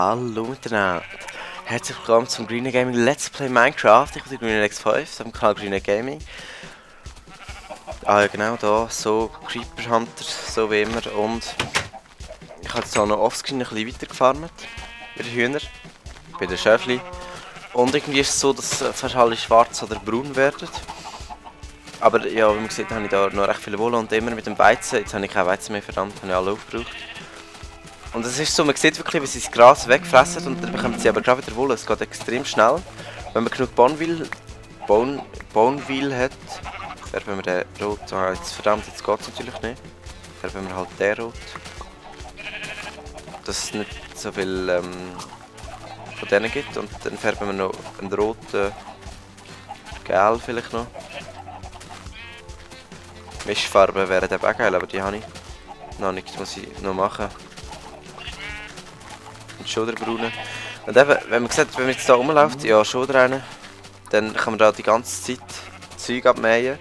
Hallo miteinander. Herzlich willkommen zum Greener Gaming Let's Play Minecraft. Ich bin GreenerX5 am Kanal Greener Gaming. Ah ja, genau da, so Creeper Hunter, so wie immer. Und ich habe jetzt auch noch offscreen ein bisschen weiter gefarmt. Bei den Hühnern, bei den Schäfli. Und irgendwie ist es so, dass fast alle schwarz oder braun werden. Aber ja, wie man sieht, habe ich da noch recht viele Wolle und immer mit dem Weizen. Jetzt habe ich kein Weizen mehr, verdammt, habe ich alle aufgebraucht. Und es ist so, man sieht wirklich, wie sie das Gras wegfressen und dann bekommen sie aber gerade wieder Wolle. Es geht extrem schnell. Wenn man genug Boneville hat, färben wir den rot. Ah, jetzt verdammt, jetzt geht es natürlich nicht. Färben wir halt den rot. Dass es nicht so viel von denen gibt. Und dann färben wir noch einen roten Gel vielleicht noch. Mischfarben wären eben auch geil, aber die habe ich noch nicht. Das muss ich noch machen. Schoderbraunen. Und eben, wenn man sieht, wenn man jetzt hier rumläuft, ja, Schoder, dann kann man da die ganze Zeit Zeug abmähen.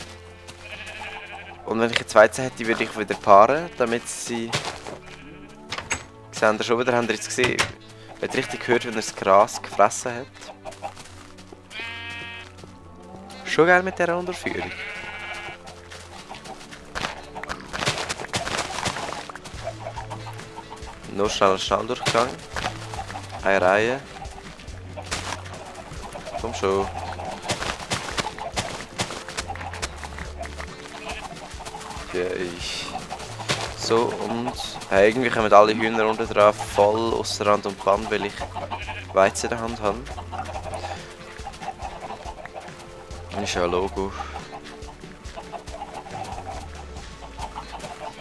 Und wenn ich jetzt Weizen hätte, würde ich wieder paaren, damit sie... Sehen ihr schon wieder, habt ihr jetzt gesehen, man hat richtig gehört, wenn er das Gras gefressen hat. Schon geil mit dieser Unterführung. Nur schnell durchgegangen. Eine Reihe. Komm schon. So, und irgendwie kommen alle Hühner unten drauf voll ausser Rand und Band, weil ich Weizen in der Hand habe. Das ist ja ein Logo.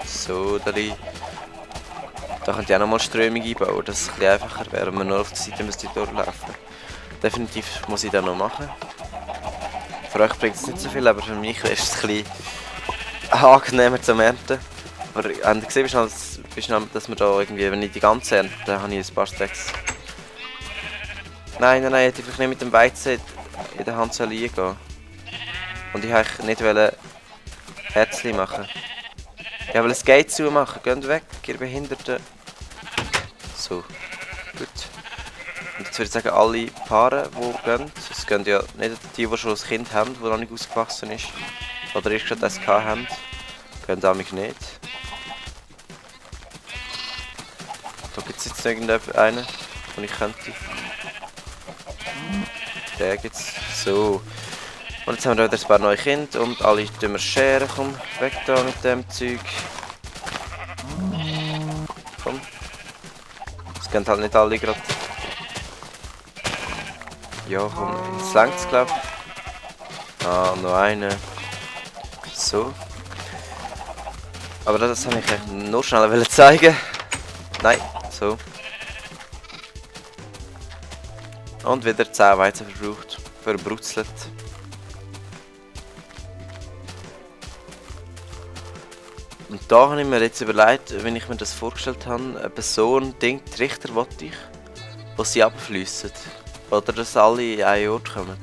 So, da könnt ihr auch nochmal Strömung einbauen, dass es ein bisschen einfacher wäre, wenn man nur auf der Seite müsste durchlaufen. Definitiv muss ich das noch machen. Für euch bringt es nicht so viel, aber für mich ist es ein bisschen angenehmer zu ernten. Aber habt ihr gesehen, dass man da irgendwie, wenn ich die ganze ernte, dann habe ich ein paar Stacks. Nein, ich hätte einfach nicht mit dem Weizen in der Hand liegen gehen. Und ich wollte nicht Herzchen machen. Ich will das Gate zumachen, geht weg, ihr Behinderten. So, gut. Und jetzt würde ich sagen, alle Paare, die gehen, es gehen ja nicht die schon ein Kind haben, das noch nicht ausgewachsen ist, oder erst gerade das haben, gehen damit nicht. Da gibt es jetzt irgendeinen, den ich könnte. Den gibt es. So. Und jetzt haben wir wieder ein paar neue Kinder und alle tun wir scheren. Komm, weg da mit dem Zeug. Komm. Es gehen halt nicht alle gerade. Ja, komm, jetzt längt es, glaube ich. Ah, noch eine. So. Aber das wollte ich nur schnell zeigen. Nein, so. Und wieder 10 Weizen verbraucht. Verbrutzelt. Und da habe ich mir jetzt überlegt, wenn ich mir das vorgestellt habe, so ein Ding, Trichter wollte ich, wo sie abfliessen. Oder dass alle in einen Ort kommen.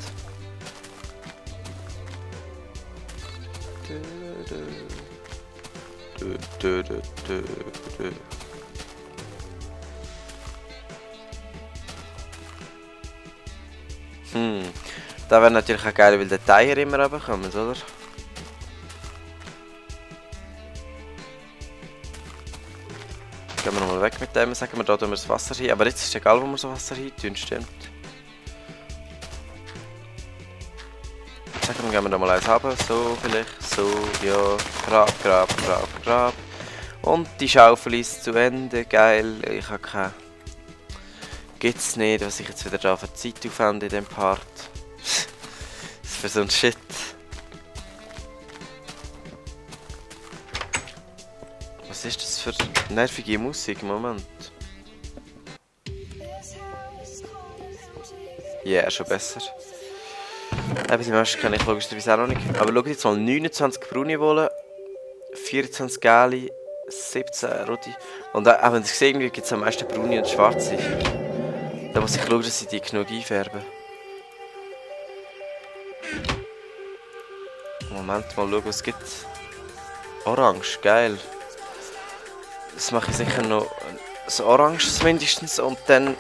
Da wäre natürlich auch geil, weil der Teier immer runterkommt, oder? Gehen wir nochmal weg mit dem, sagen wir, da tun wir das Wasser hin. Aber jetzt ist es egal, wo wir das Wasser hin tun, stimmt. Sagen wir, gehen wir da mal eins haben, so vielleicht, so, ja, grab. Und die Schaufel ist zu Ende, geil, ich habe keine... Gibt's nicht, was ich jetzt wieder da für Zeit aufwende in dem Part. Das ist für so ein Shit. Was ist das für nervige Musik? Moment. Ja, yeah, schon besser. Die meisten kann ich logischerweise auch noch nicht. Aber schaut jetzt mal, 29 braune Wolle, 24 gelbe, 17 rote. Und auch wenn ihr seht, gibt es am meisten braune und schwarze. Da muss ich schauen, dass ich die genug einfärben. Moment, mal schauen, was es gibt. Orange, geil. Das mache ich sicher noch so orange mindestens und dann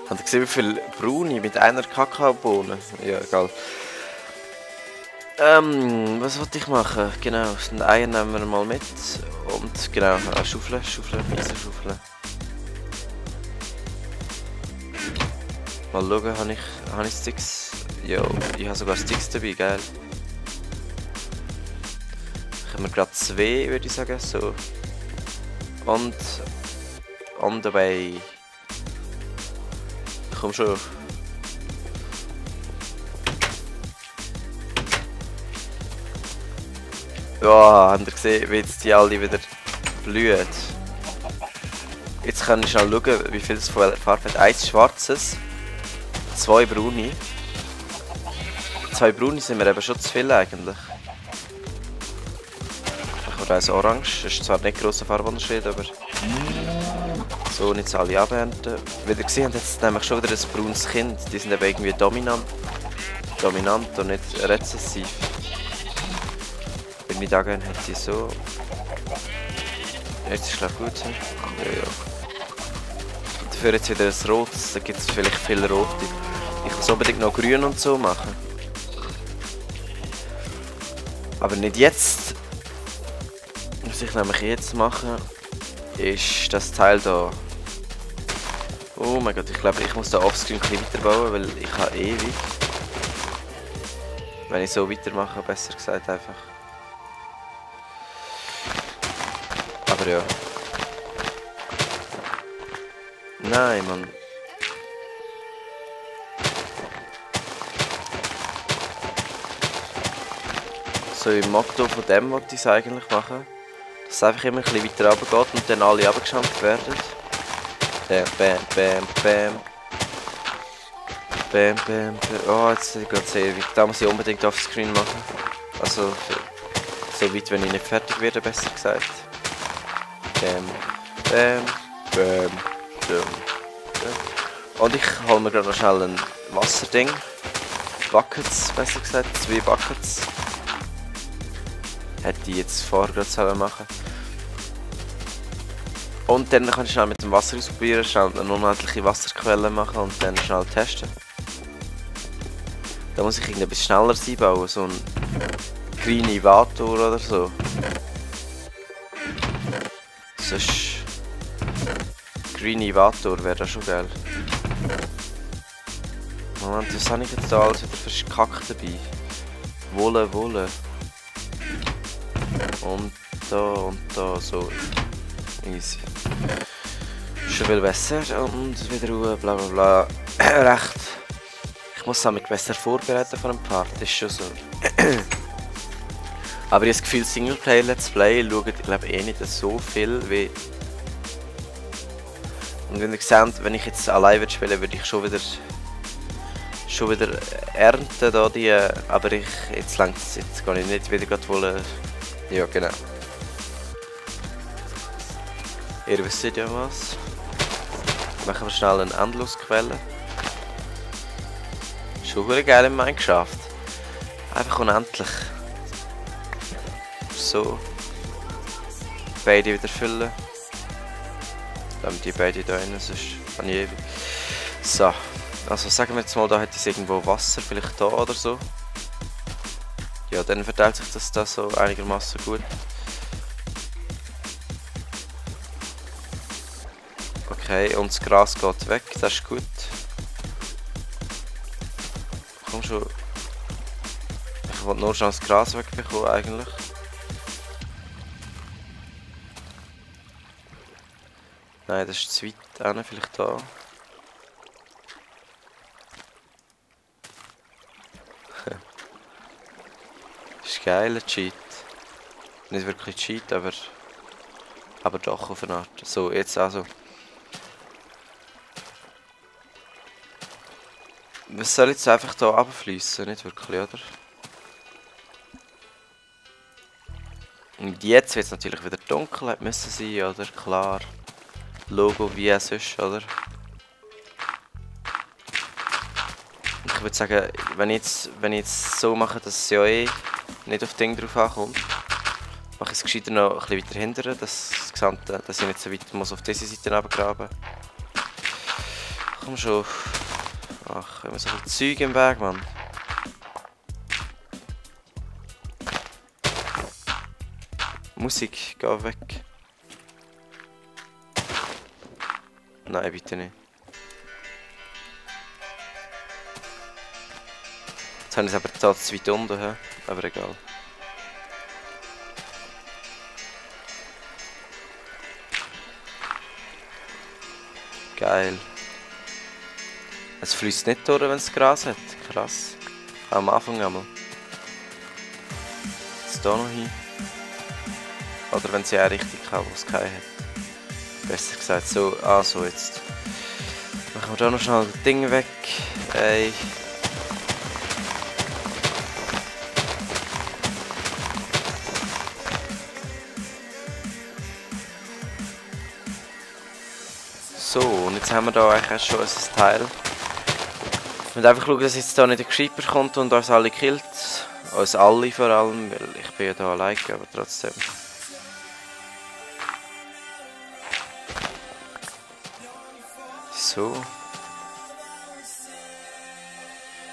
Habt ihr gesehen, wie viel Bruni mit einer Kakaobohne? Ja, egal. Was wollte ich machen? Genau, das Eier nehmen wir mal mit. Und genau, schaufeln, Eisen schaufeln. Mal schauen, habe ich Sticks? Jo, ich habe sogar Sticks dabei, geil. Haben wir gerade 2, würde ich sagen, so. Und on the way. Komm schon. Ja, habt ihr gesehen, wie jetzt die alle wieder blühen? Jetzt kann ich schnell schauen, wie viel es von Farbe hat. 1 schwarzes, 2 braune. 2 braune sind mir eben schon zu viel eigentlich. Oder 1 orange, das ist zwar nicht grosser Farbunterschied, aber so nicht alle abernten. Wie ihr gesehen habt, jetzt nämlich schon wieder ein braunes Kind. Die sind eben irgendwie dominant und nicht rezessiv. Wenn ich da gehen, hätte sie so. Jetzt ist es gut. Ja. Dafür jetzt wieder ein rotes, da gibt es vielleicht viel rote. Ich muss unbedingt noch grün und so machen. Aber nicht jetzt. Was ich nämlich jetzt mache, ist das Teil da. Oh mein Gott, ich glaube, ich muss da offscreen ein bisschen weiterbauen, weil ich habe ewig. Wenn ich so weitermache, besser gesagt einfach. Aber ja. Nein, Mann. So im Motto von dem wollte ich es eigentlich machen. Dass es einfach immer ein bisschen weiter runter geht und dann alle runtergeschampt werden. Bam, bam, bam, bam. Bam, bam, bam. Oh, jetzt sehe ich gerade sehr weit. Da muss ich unbedingt offscreen machen. Also, so weit, wenn ich nicht fertig werde, besser gesagt. Bam, bam, bam, bam. Und ich hole mir gerade noch schnell ein Wasserding. Buckets, besser gesagt. 2 Buckets. Hätte ich jetzt vorher gerade machen. Und dann kann ich schnell mit dem Wasser ausprobieren, schnell eine unendliche Wasserquelle machen und dann schnell testen. Da muss ich irgendetwas schneller einbauen, so ein Greenivator oder so. Sonst Greenivator wäre das schon geil. Moment, was habe ich jetzt da alles wieder verkackt dabei? Wolle. Und da, so. Easy. Schon viel besser und wieder Ruhe, bla bla bla. Recht. Ich muss mich besser vorbereiten von einem Part, das ist schon so. Aber ich habe das Gefühl, Singleplayer Let's Play schaut, ich glaube, eh nicht so viel wie. Und wenn ihr seht, wenn ich jetzt allein spiele, würde ich schon wieder ernten da die. Aber jetzt längt es, jetzt kann ich nicht wieder gerade wollen. Ja, genau. Ihr wisst ja was. Machen wir schnell eine Endlosquelle. Schon sehr geil in Minecraft. Einfach unendlich. So. Beide wieder füllen. Dann die beide da rein, sonst kann ich ewig. So. Also sagen wir jetzt mal, da hätte ich irgendwo Wasser, vielleicht da oder so. Ja, dann verteilt sich das da so einigermaßen gut. Okay, und das Gras geht weg, das ist gut. Komm schon. Ich wollte nur schon das Gras wegbekommen eigentlich. Nein, das ist zu weit, vielleicht da. Das ist geil, ein Cheat. Nicht wirklich Cheat, aber doch auf eine Art. So, jetzt also. Was soll jetzt einfach hier runterfließen? Nicht wirklich, oder? Und jetzt wird es natürlich wieder dunkel, müssen sein, oder? Klar. Logo wie es ist, oder? Ich würde sagen, wenn ich jetzt so mache, dass es ja eh nicht auf Ding drauf ankommt, mache ich es gescheiter noch ein bisschen weiter hinten, dass es Gesamte, dass ich nicht so weit muss auf diese Seite runtergraben. Komm schon. Ach, immer so viel Zeug im Weg, Mann. Musik, geh weg. Nein, bitte nicht. Jetzt habe ich es aber total zu weit unten, he? Aber egal. Geil. Es fließt nicht durch, wenn es Gras hat. Krass. Am Anfang einmal. Jetzt hier noch hin. Oder wenn sie auch richtig kann, wo es keinen hat. Besser gesagt. So, so jetzt. Machen wir da noch schnell das Ding weg. Ey. So, und jetzt haben wir da eigentlich schon ein Teil. Ich will einfach schauen, dass jetzt da nicht der Creeper kommt und uns alle killt. Uns alle vor allem, weil ich bin ja da alleine, aber trotzdem. So.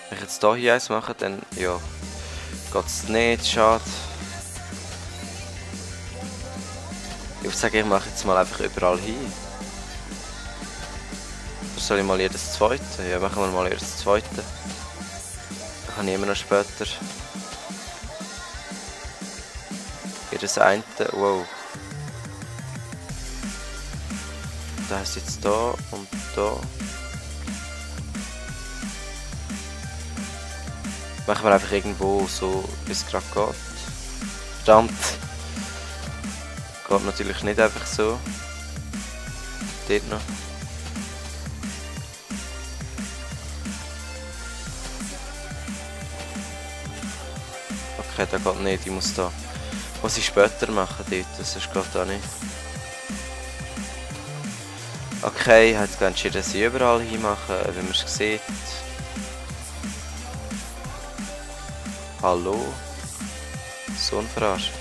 Wenn ich jetzt hier eins mache, dann ja, geht es nicht, schade. Ich würde sagen, ich mache jetzt mal einfach überall hin. Oder soll ich mal jedes zweite? Ja, machen wir mal jedes zweite. Dann kann ich immer noch später. Jedes eine, wow. Da ist jetzt da und da. Machen wir einfach irgendwo so, wie es gerade geht. Verdammt. Geht natürlich nicht einfach so. Dort noch. Okay, da geht nicht, ich muss da. Muss ich später machen dort, sonst geht da nicht. Okay, ich habe jetzt entschieden, dass ich überall hinmache, wie man es sieht. Hallo? So eine Verarschung.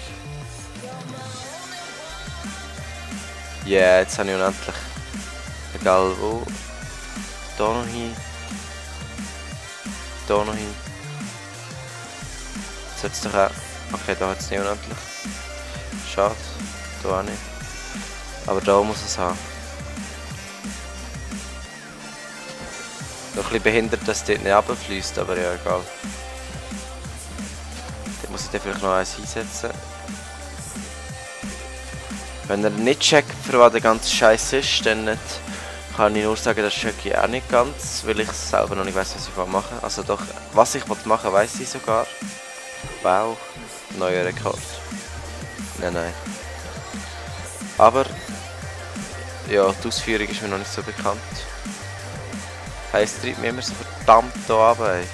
Ja, yeah, jetzt habe ich unendlich. Egal wo. Da noch hin. Da noch hin. Jetzt hat es doch auch. Okay, da hat es nicht unendlich. Schade. Da auch nicht. Aber da muss es haben. Noch ein bisschen behindert, dass es dort nicht runterfliesst, aber ja, egal. Dort muss ich dann vielleicht noch eins einsetzen. Wenn ihr nicht checkt, für was der ganze Scheiß ist, dann kann ich nur sagen, das check ich auch nicht ganz, weil ich selber noch nicht weiss, was ich machen will. Also doch, was ich machen weiss ich sogar. Wow, neuer Rekord. Nein. Aber, ja, die Ausführung ist mir noch nicht so bekannt. Heisst, treibt mich immer so verdammt hier runter, ey.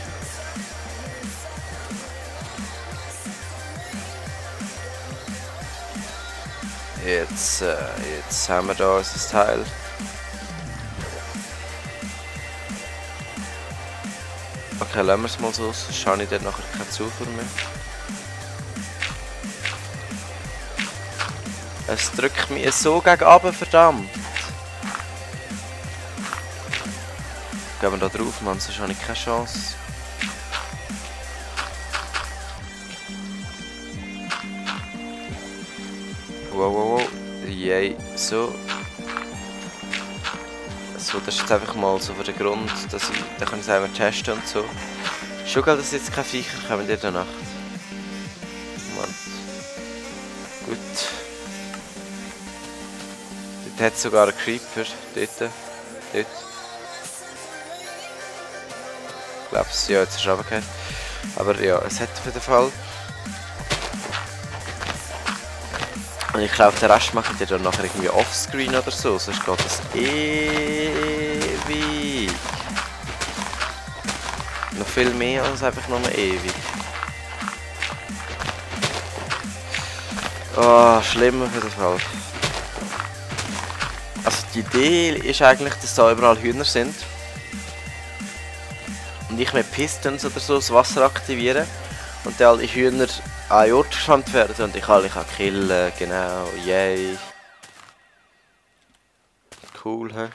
Jetzt haben wir da unser Teil. Okay, lassen wir es mal so, sonst habe ich dort nachher keine Zufuhr mehr. Es drückt mich so gegen runter, verdammt. Gehen wir da drauf, Mann, sonst habe ich keine Chance. Wow. Yay. So. So, das ist jetzt einfach mal so für den Grund, dass ich. Da kann ich es einmal testen und so. Schon geil, dass jetzt keine Viecher kommen in der Nacht. Moment. Gut. Dort hat es sogar einen Creeper. Dort. Ich glaube es, ja, jetzt ist es runtergefallen. Aber ja, es hat auf jeden Fall. Und ich glaube, den Rest mache ich dann nachher irgendwie offscreen oder so, sonst geht das ewig. Noch viel mehr als einfach nur ewig. Oh, schlimm auf jeden Fall. Also die Idee ist eigentlich, dass da überall Hühner sind. Und ich mit Pistons oder so das Wasser aktivieren und dann alle Hühner an Ort gespannt werden und ich alle kann killen, genau, yay. Cool, hä?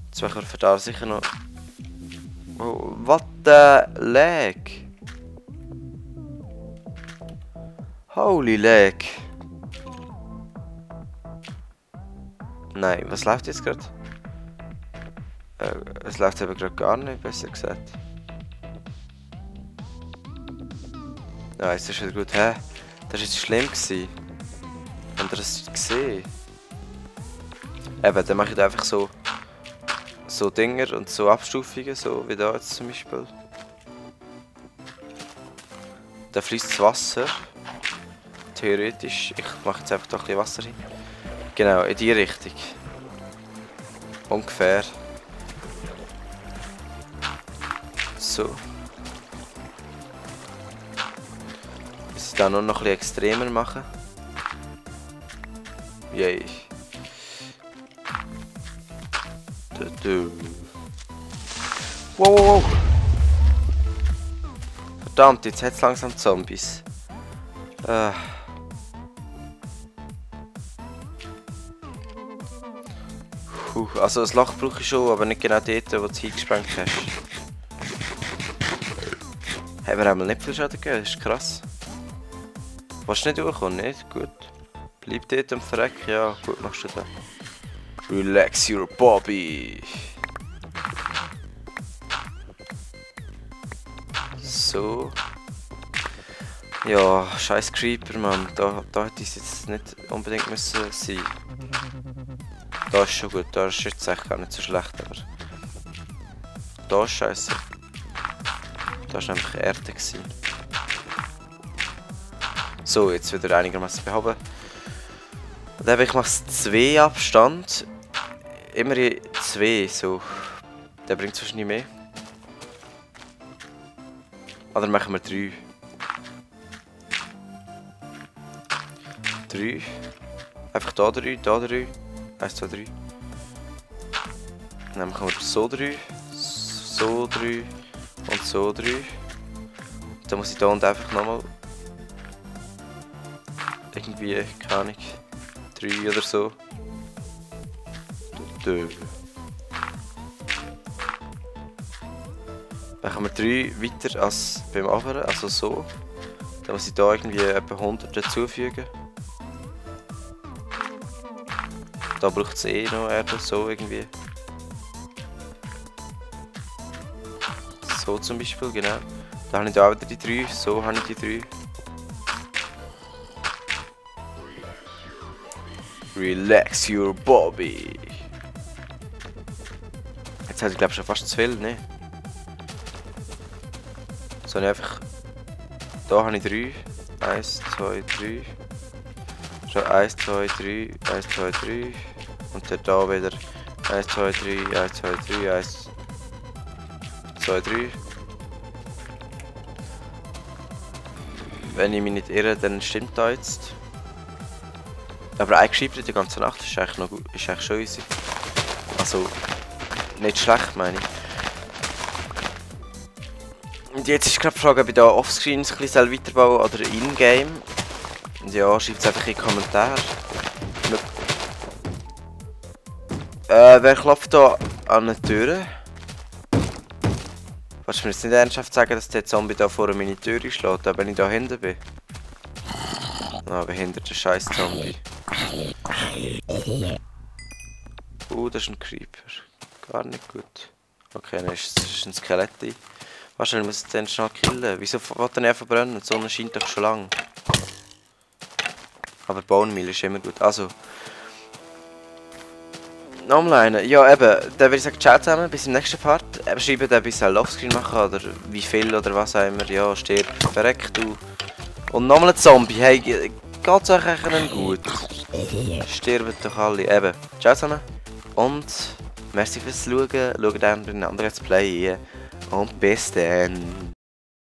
Jetzt machen wir für da sicher noch... Oh, what the lag? Holy lag. Nein, was läuft jetzt gerade? Es läuft aber gerade gar nicht, besser gesagt. Ja, jetzt ist wieder gut. Hä? Das war jetzt schlimm gewesen. Habt ihr das gesehen? Eben, dann mache ich da einfach so Dinger und so Abstufungen, so wie da jetzt zum Beispiel. Da fließt das Wasser. Theoretisch. Ich mache jetzt einfach da ein bisschen Wasser hin. Genau, in die Richtung. Ungefähr. So. Muss ich da nur noch ein bisschen extremer machen. Yay. Wow, wow, wow. Verdammt, jetzt hat es langsam Zombies. Also das Loch brauche ich schon, aber nicht genau dort, wo du es hingesprengt hast. Haben wir einmal nicht viel Schaden gegeben, das ist krass. Willst du nicht durchkommen? Nicht? Gut. Bleib dort und verreck. Ja, gut machst du das. Relax your Bobby. So. Ja, scheiß Creeper, Mann. Da hätte es jetzt nicht unbedingt müssen sein. Da ist schon gut, da ist jetzt echt gar nicht so schlecht, aber... Da ist scheiße. Da war einfach Erde gewesen. So, jetzt wieder einigermaßen behoben. Und dann mache ich 2 Abstand. Immer in 2, so. Der bringt es wahrscheinlich mehr. Oder machen wir 3. 3. Einfach da 3, da 3. 1, 2, 3. Dann machen wir so 3. So 3. Und so 3. Dann muss ich da unten einfach nochmal... Irgendwie, keine Ahnung. 3 oder so. Machen wir 3 weiter als beim anderen, also so. Dann muss ich da irgendwie etwa 100 dazufügen. Da braucht es eh noch Erde, so irgendwie. So zum Beispiel, genau. Da habe ich da wieder die 3, so habe ich die 3. Relax your Bobby. Jetzt habe ich glaube schon fast zu viel, ne? So habe ich einfach... Da habe ich 3. 1, 2, 3. Schon 1, 2, 3, 1, 2, 3. Und dann da wieder 1, 2, 3, 1, 2, 3, 1, 2, 3. Wenn ich mich nicht irre, dann stimmt da jetzt. Aber eingeschrieben die ganze Nacht ist eigentlich noch gut, ist eigentlich schon easy. Also, nicht schlecht meine ich. Und jetzt ist gerade die Frage, ob ich da offscreen ein bisschen weiterbauen oder in-game. Und ja, schreibt es einfach in die Kommentare. Wer klopft da an die Tür? Willst du mir jetzt nicht ernsthaft sagen, dass der Zombie da vor meine Tür schlägt, wenn ich da hinten bin? Ah, behinderter scheiß Zombie. Das ist ein Creeper. Gar nicht gut. Okay, dann ist es ein Skelett. Wahrscheinlich muss ich den schnell killen. Wieso will er nicht verbrennen? Die Sonne scheint doch schon lang. Aber Bone Meal ist immer gut. Also. Nochmal einen. Ja, eben. Dann würde ich sagen, ciao zusammen. Bis im nächsten Part. Schreibt ein bisschen Offscreen machen oder wie viel oder was auch immer. Ja, stirb. Verreck du. Und nochmal ein Zombie. Hey, geht's euch eigentlich gut? Sterben doch alle. Eben. Ciao zusammen. Und merci fürs Schauen. Schaut dann bei einem anderen Let's Play. Und bis dann.